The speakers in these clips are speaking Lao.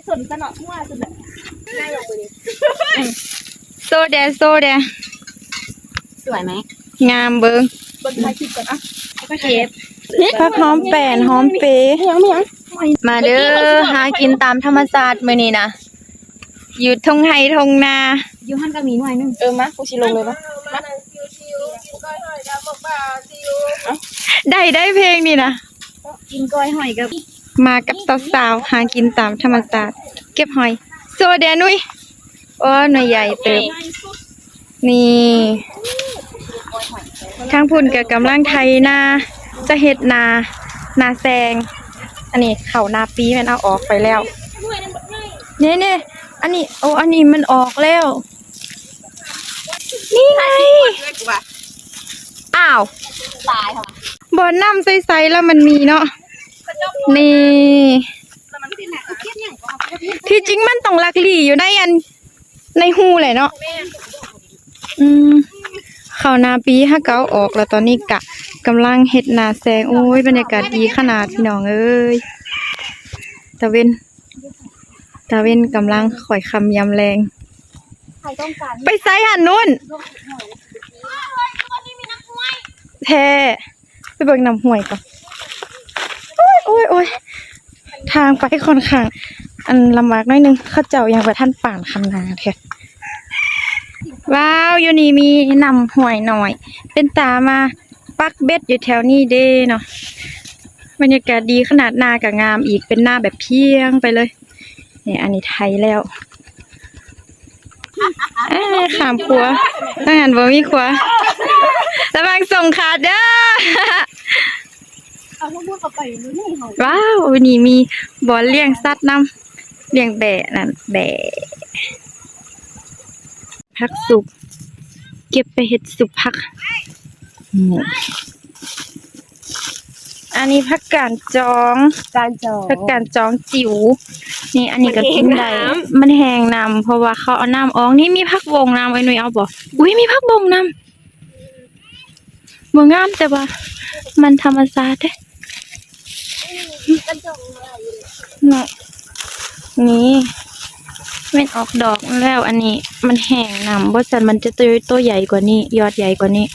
ສົນຊະເນາະ ເມື່ອສຸດແຫຼະ ງ່າຍກວ່າມື້ນີ້ ໂຊແດ່ ໂຊແດ່ ສວຍໄໝ? ງາມເບິ່ງ ເບິ່ງຖ່າຍຄລິບກ່ອນ ອ່ະ ແລ້ວກໍເກັບ ຜັກຫອມແປ້ນ ຫອມເປ ອີຫຍັງ ອີຫຍັງ? ມາເດີ ຫາກິນຕາມທຳມະຊາດມື້ນີ້ນະ ຢູ່ທົ່ງໄຮ່ທົ່ງນາ ຢູ່ຫັ້ນກໍມີໜ່ວຍໜຶ່ງ ເອີ ມາ ກູຊິລົງເລີຍເນາະ ມາ ໄດ້ ໄດ້ເພງນີ້ນະ ກິນກ້ອຍຫອຍກັບ ມາກັບສາວໆ ຫາກິນຕາມທຳມະຊາດ ເກັບຫອຍ ໂຊແດ່ນຸ້ຍ ໂອ້ ໜ່ວຍໃຫຍ່ເຕີບ ນີ້ ທາງພຸ້ນກໍກຳລັງໄຖນາ ຈະເຮັດນາ ນາແຊງ ອັນນີ້ເຂົ້ານາປີແມ່ນເອົາອອກໄປແລ້ວ ນີ້ໆ ອັນນີ້ ໂອ້ ອັນນີ້ມັນອອກແລ້ວ ນີ້ໄງ ອ້າວ ບ່ອນນ້ຳໃສໆ ແລ້ວມັນມີເນາະ ນີ້ ທີ່ຈິງມັນຕ້ອງລັກລີ້ຢູ່ໃນອັນ ໃນຮູແຫຼະເນາະ ອືມ ເຂົ້ານາປີຫາກໍເອົາອອກແລ້ວ ຕອນນີ້ກະກຳລັງເຮັດນາແຊງ ໂອ້ຍ ບັນຍາກາດດີຂະໜາດ ພີ່ນ້ອງເອີຍ ຕາເວັນ ຕາເວັນກຳລັງຄ້ອຍຄ່ຳຍາມແລງ ໃຜຕ້ອງການ ໄປໃສຫັ້ນນູ້ນ ແທ້ ໄປເບິ່ງນ້ຳຫ້ວຍກ່ອນ ໂອ້ຍ ໂອ້ຍ ໂອ້ຍ ທາງໄປຂ້ອນຂ້າງ ອັນ ລຳບາກໜ້ອຍໜຶ່ງ ເຂົາເຈົ້າຍັງບໍ່ທັນປານຄັນນາເທື່ອ ວ້າວ ຢູ່ນີ້ມີນ້ຳຫ້ວຍນ້ອຍ ເປັນຕາມາປັກເບັດຢູ່ແຖວນີ້ເດ້ເນາະ ບັນຍາກາດດີຂະໜາດ ນາກໍງາມອີກ ເປັນນາແບບພຽງໄປເລີຍ ນີ້ ອັນນີ້ໄຖແລ້ວ ເອີ ຂ້າມຂົວ ທາງນັ້ນບໍ່ມີຂົວ ລະວັງສົ້ງຂາດເດີ ເອົາພວກເຮົາໄປຢູ່ນີ້ເຮົາ ວ້າວ ນີ້ມີບ່ອນລ້ຽງສັດນຳ ລ້ຽງແບ້ນັ້ນ ແບ້ ຜັກສຸກ ເກັບໄປເຮັດຊຸບຜັກ ນີ້ ອັນນີ້ຜັກກາດຈອງ ກາດຈອງ ຜັກກາດຈອງຈິ໋ວ ນີ້ ອັນນີ້ກໍກິນໄດ້ ມັນແຫ້ງນ້ຳ ມັນແຫ້ງນ້ຳ ເພາະວ່າເຂົາເອົານ້ຳອອກ ນີ້ມີຜັກບົ້ງນຳ ເອີ ໜ່ວຍເອົາບໍ່? ອຸ້ຍ ມີຜັກບົ້ງນຳ ບໍ່ງາມ ແຕ່ວ່າມັນທຳມະຊາດເດ້ ເນາະ ນີ້ ແມ່ນອອກດອກແລ້ວ ອັນນີ້ມັນແຫ້ງນ້ຳ ບໍ່ຊັ້ນມັນຈະໂຕ ໂຕໃຫຍ່ກວ່ານີ້ ຍອດໃຫຍ່ກວ່ານີ້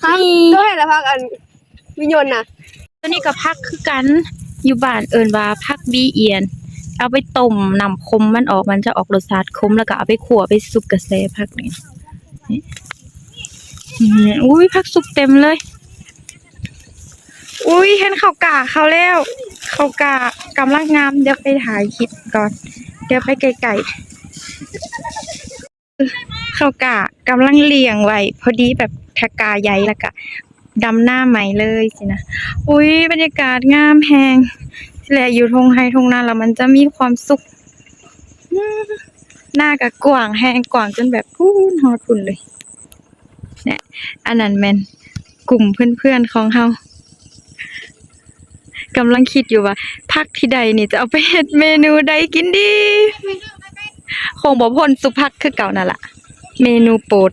ຄັບ ໂຕໃຫຍ່ລະພັກອັນ ວິຍົນນະ ໂຕນີ້ກໍຜັກຄືກັນ ຢູ່ບ້ານເອີ້ນວ່າຜັກບີອຽນ ເອົາໄປຕົ້ມນ້ຳຂົມມັນອອກ ມັນຈະອອກລົດຊາດຂົມ ແລ້ວກໍເອົາໄປຂົ້ວ ໄປຊຸບກະແສຜັກນີ້ ນີ້ ອຸ້ຍ ຜັກສຸກເຕັມເລີຍ ອຸ້ຍ ເຫັນເຂົາກ້າເຂົາແລ້ວ ເຂົາກ້າກຳລັງງາມ ດຽວໄປຖ່າຍຄລິບກ່ອນ ດຽວໄປໃກ້ໆ ເຂົາກະກຳລັງລ້ຽງໄວ້ ພໍດີແບບຖ້າກ້າໃຫຍ່ແລ້ວກະດຳນາໃໝ່ເລີຍຊີ້ນະ. ອຸ້ຍ ບັນຍາກາດງາມແຮງ ແລະ ຢູ່ທົ່ງໄຮ່ທົ່ງນາແລ້ວມັນຈະມີຄວາມສຸກ. ອືມ ນາກະກວ້າງແຮງ ກວ້າງຈົນແບບພຸ້ນຮອດພຸ້ນເລີຍ. ແນະ ອັນນັ້ນແມ່ນກຸ່ມເພື່ອນໆຂອງເຮົາ ກຳລັງຄິດຢູ່ວ່າ ຜັກທີ່ໄດ້ນີ້ຈະເອົາໄປເຮັດເມນູໃດກິນດີ? ຄົງບໍ່ພົ້ນຊຸບຜັກຄືເກົ່ານັ້ນລະ ເມນູໂປດ.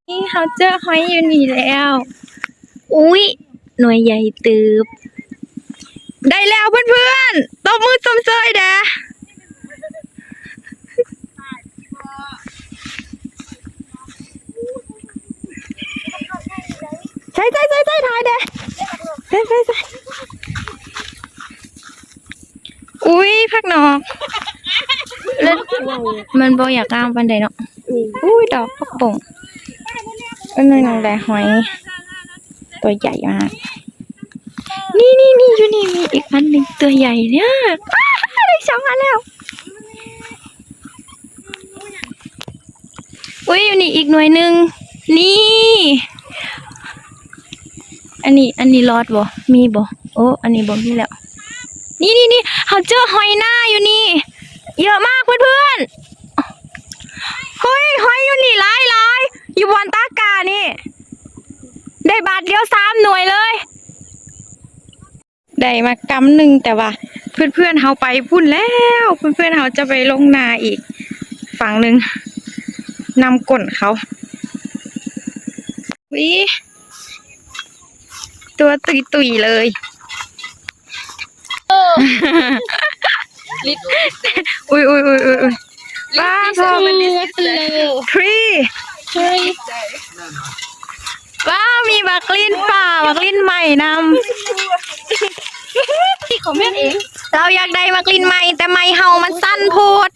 ນີ້ເຮົາເຈີຫອຍຢູ່ນີ້ແລ້ວ. ອຸ້ຍ ໜ່ວຍໃຫຍ່ເຕີບ. ໄດ້ແລ້ວເພື່ອນໆ ຕົບມືຊົມເຊີຍແດ່. ໃສ່ ໃສ່ ໃສ່ ໃສ່ ຖ່າຍແດ່ ໃສ່ ໃສ່ ໃສ່. ອຸ້ຍ ຜັກໜອກ ແລ້ວມັນບໍ່ຢາກງາມປານໃດເນາະ. ອືມ ອຸ້ຍ ດອກຜັກບົ້ງ ອັນໜຶ່ງໄດ້ຫອຍ ຕົວໃຫຍ່ມາກ. ນີ້ໆໆ ຢູ່ນີ້ມີອີກອັນໜຶ່ງຕົວໃຫຍ່ເນຍ ອ້າ ໄດ້ສອງອັນແລ້ວ. ອຸ້ຍ ຢູ່ນີ້ອີກໜ່ວຍໜຶ່ງ ນີ້ ອັນນີ້ ອັນນີ້ລອດບໍ່? ມີບໍ່? ໂອ້ ອັນນີ້ບໍ່ມີແລ້ວ. ນີ້ໆໆ ເຮົາເຈີຫອຍນາຢູ່ນີ້ ເຍອະມາກເພື່ອນໆ. ເຮີ້ຍ ຫອຍຢູ່ນີ້ຫຼາຍໆ ຢູ່ບ່ອນຕາກ້ານີ້ ໄດ້ບາດດຽວສາມໜ່ວຍເລີຍ. ໄດ້ມາກຳໜຶ່ງ ແຕ່ວ່າເພື່ອນໆເຮົາໄປພຸ້ນແລ້ວ ເພື່ອນໆເຮົາຈະໄປລົງນາອີກຝັ່ງໜຶ່ງ ນຳກົ້ນເຂົາ. ວິ ຕົວຕຸຍໆເລີຍ. ອຸ້ຍ ອຸ້ຍ ອຸ້ຍ ອຸ້ຍ ອຸ້ຍ ປ້າ This is ທອງ Hello. Three. Three. ວ້າວ ມີໝາກລິ້ນປ່າ ໝາກລິ້ນໄມ້ນຳ. ຂອງແມ່ເອງ ລາວຢາກໄດ້ໝາກລິ້ນໄມ້ ແຕ່ໄມ້ເຮົາມັນສັ້ນໂພດ.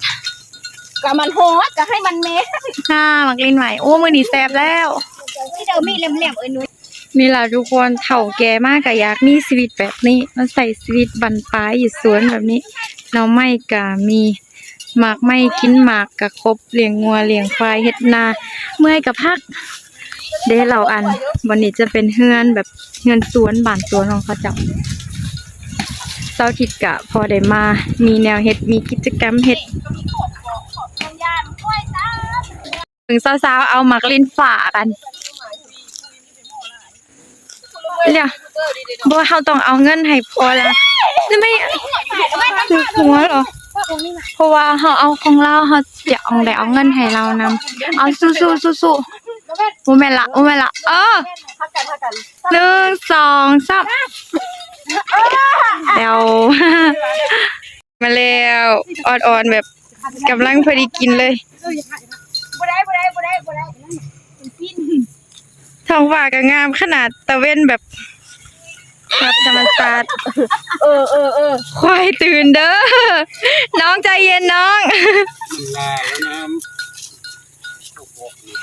ກໍມັນໂຫດ ກໍໃຫ້ມັນແມ່ນ ອ່າ ໝາກລິ້ນໄມ້. ໂອ້ ມື້ນີ້ແຊບແລ້ວ ທີ່ເຈົ້າມີແຫຼມໆ ເອີຍໜຸ່ຍ. ນີ້ລະທຸກຄົນ ເຖົ້າແກ່ມາກໍຢາກມີຊີວິດແບບນີ້ ມາໃຊ້ຊີວິດບັ້ນປາຍຢູ່ສວນແບບນີ້. ໜໍ່ໄມ້ກໍມີ ໝາກໄມ້ກິນໝາກກໍຄົບ ລ້ຽງງົວລ້ຽງຄວາຍ ເຮັດນາ ເມື່ອຍກໍພັກເດ້. ລາວອັນ ບ່ອນນີ້ຈະເປັນເຮືອນແບບ ເຮືອນສວນ ບ້ານສວນຂອງເຂົາເຈົ້າ. ເສົາອາທິດກະພໍໄດ້ມາ ມີແນວເຮັດ ມີກິດຈະກຳເຮັດ. ເບິ່ງສາວໆ ເອົາໝາກລິ້ນຝາກັນ. ດຽວ ບໍ່ ເຮົາຕ້ອງເອົາເງິນໃຫ້ພໍ່ລະ. ໄມ່ ຄືຫົວເນາະ ເພາະວ່າເຮົາເອົາຂອງລາວ ເຮົາຈະຕ້ອງໄດ້ເອົາເງິນໃຫ້ລາວນຳ. ເອົາ ສູ້ໆ ສູ້ໆ. ບໍ່ແມ່ນລະ ບໍ່ແມ່ນລະ. ເອີ ໜຶ່ງ ສອງ ສາມ ແລ້ວ ມາແລ້ວ ອ່ອນໆ ແບບກຳລັງພໍດີກິນເລີຍ. ບໍ່ໄດ້ ບໍ່ໄດ້ ບໍ່ໄດ້ ບໍ່ໄດ້. ທ້ອງຟ້າກໍງາມຂະໜາດ ຕາເວັນແບບ ແບບທຳມະຊາດ. ເອີ ເອີ ເອີ ຄວາຍຕື່ນເດີ ນ້ອງໃຈເຢັນນ້ອງ.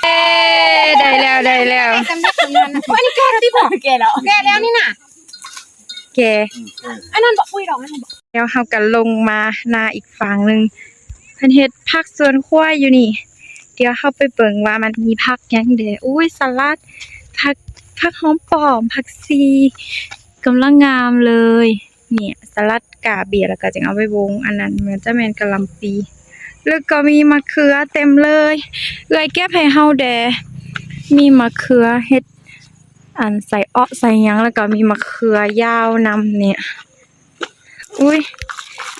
ເອີ ໄດ້ແລ້ວ ໄດ້ແລ້ວ. ອັນນີ້ແກ່ແລ້ວຕິບໍ? ແກ່ແລ້ວ ແກ່ແລ້ວນີ້ນະ ແກ່. ອັນນັ້ນບໍ່ ອຸ້ຍ ດອກນັ້ນບໍ່. ແລ້ວເຮົາກໍລົງມາໜ້າອີກຝັ່ງໜຶ່ງ ເພິ່ນເຮັດຜັກສວນຄົວຢູ່ນີ້. ດຽວເຮົາໄປເບິ່ງວ່າມັນມີຜັກຫຍັງແດ່. ອຸ້ຍ ສະຫຼັດ ຜັກ ຜັກຫອມປ້ອມ ຜັກຊີ ກຳລັງງາມເລີຍ. ນີ້ສະຫຼັດກາເບຍ ແລ້ວກໍຈຶ່ງເອົາໄປວົງ. ອັນນັ້ນມັນຈະແມ່ນກະຫຼ່ຳປີ ແລ້ວກໍມີມະເຂືອເຕັມເລີຍ. ເອື້ອຍເກັບໃຫ້ເຮົາແດ່. ມີມະເຂືອເຮັດອັນໃສ່ເອາະໃສ່ຫຍັງ ແລ້ວກໍມີມະເຂືອຍາວນຳນີ້. ອຸ້ຍ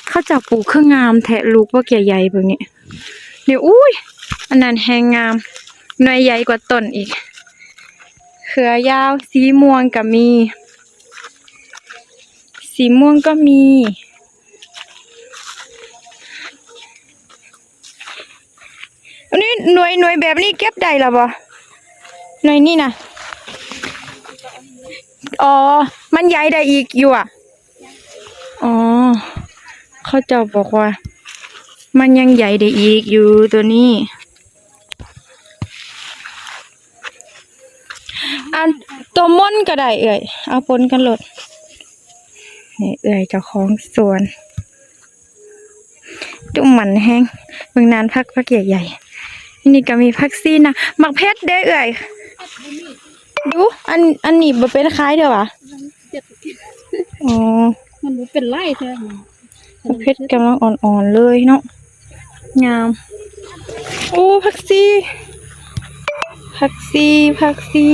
ເຂົາເຈົ້າປູກຄືງາມແທ້ ລູກບັກໃຫຍ່ໆ ເບິ່ງນີ້. ນີ້ ອຸ້ຍ ອັນນັ້ນແຮງງາມ ໜ່ວຍໃຫຍ່ກວ່າຕົ້ນອີກ. ເຂືອຍາວ ສີມ່ວງກໍມີ ສີມ່ວງກໍມີ. ອັນນີ້ໜ່ວຍ ໜ່ວຍແບບນີ້ເກັບໄດ້ລະບໍ່? ໜ່ວຍນີ້ນະ. ອໍ ມັນໃຫຍ່ໄດ້ອີກຢູ່ຫວາ? ອໍ ເຂົາເຈົ້າບອກວ່າມັນຍັງໃຫຍ່ໄດ້ອີກຢູ່ໂຕນີ້. ອັນໂຕມົນກໍໄດ້ເອື້ອຍ ເອົາປົນກັນໂລດ. ນີ້ເອື້ອຍເຈົ້າຂອງສວນ ດຸໝັ່ນແຮງ. ເບິ່ງນານ ຜັກ ຜັກໃຫຍ່ໆ. ນີ້ກໍມີຜັກຊີນະ ໝາກເຜັດເດ້ເອື້ອຍ. ດູ ອັນ ອັນນີ້ບໍ່ເປັນຂາຍເດີ້ຫວາ? ອໍ ມັນບໍ່ເປັນໄລແທ້. ຜັກເຜັດກຳລັງອ່ອນໆເລີຍເນາະ ງາມ. ໂອ້ ຜັກຊີ ຜັກຊີ ຜັກຊີ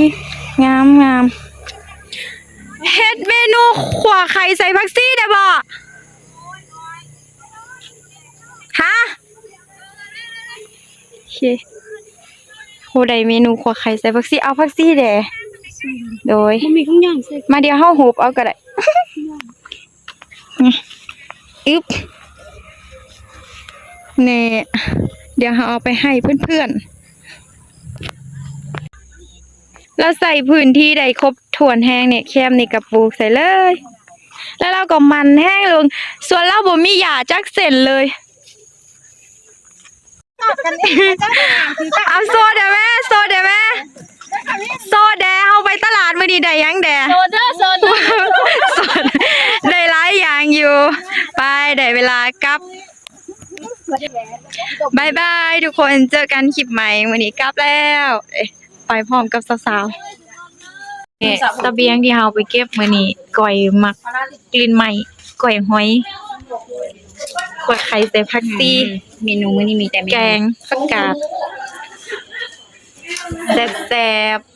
ງາມໆ. ເຮັດເມນູຂົ້ວໄຂ່ໃສ່ຜັກຊີໄດ້ບໍ່? ຮະ? ໂອເຄ ໂຫ ໄດ້ເມນູຂົ້ວໄຂ່ໃສ່ຜັກຊີ. ເອົາຜັກຊີແດ່. ໂດຍ ບໍ່ມີຂອງຫຍັງໃສ່ ມາ ດຽວເຮົາຫູບເອົາກໍໄດ້. ອຶບ ນີ້ ດຽວເຮົາເອົາໄປໃຫ້ເພື່ອນໆ. ລາວໃຊ້ພື້ນທີ່ໄດ້ຄົບຖ້ວນແຮງນີ້ ແຄມນີ້ກໍປູກໃສ່ເລີຍ ແລ້ວລາວກໍໝັ່ນແຮງເລີຍ. ສວນລາວບໍ່ມີຫຍ້າຈັກເສັ້ນເລີຍ. ເອົາໂຊແດ່ແມ້ ໂຊແດ່ແມ້ ໂຊແດ່. ເຮົາໄປຕະຫຼາດມື້ນີ້ໄດ້ຫຍັງແດ່? ໂຊເດີ ໂຊເດີ ໂຊ ໄດ້ຫຼາຍຢ່າງຢູ່. ໄປ ໄດ້ເວລາກັບ. ບາຍບາຍທຸກຄົນ ເຈີກັນຄລິບໃໝ່. ມື້ນີ້ກັບແລ້ວ ເອີ ໄປພ້ອມກັບສາວໆ. ນີ້ ສະບຽງທີ່ເຮົາໄປເກັບມື້ນີ້ ກ້ອຍໝາກ ກິ່ນໄມ້ ກ້ອຍຫອຍ ກ້ອຍໄຂ່ໃສ່ຜັກຊີ. ອືມ ເມນູມື້ນີ້ມີແຕ່ເມນູ ແກງຜັກກາດ ແຊບໆ.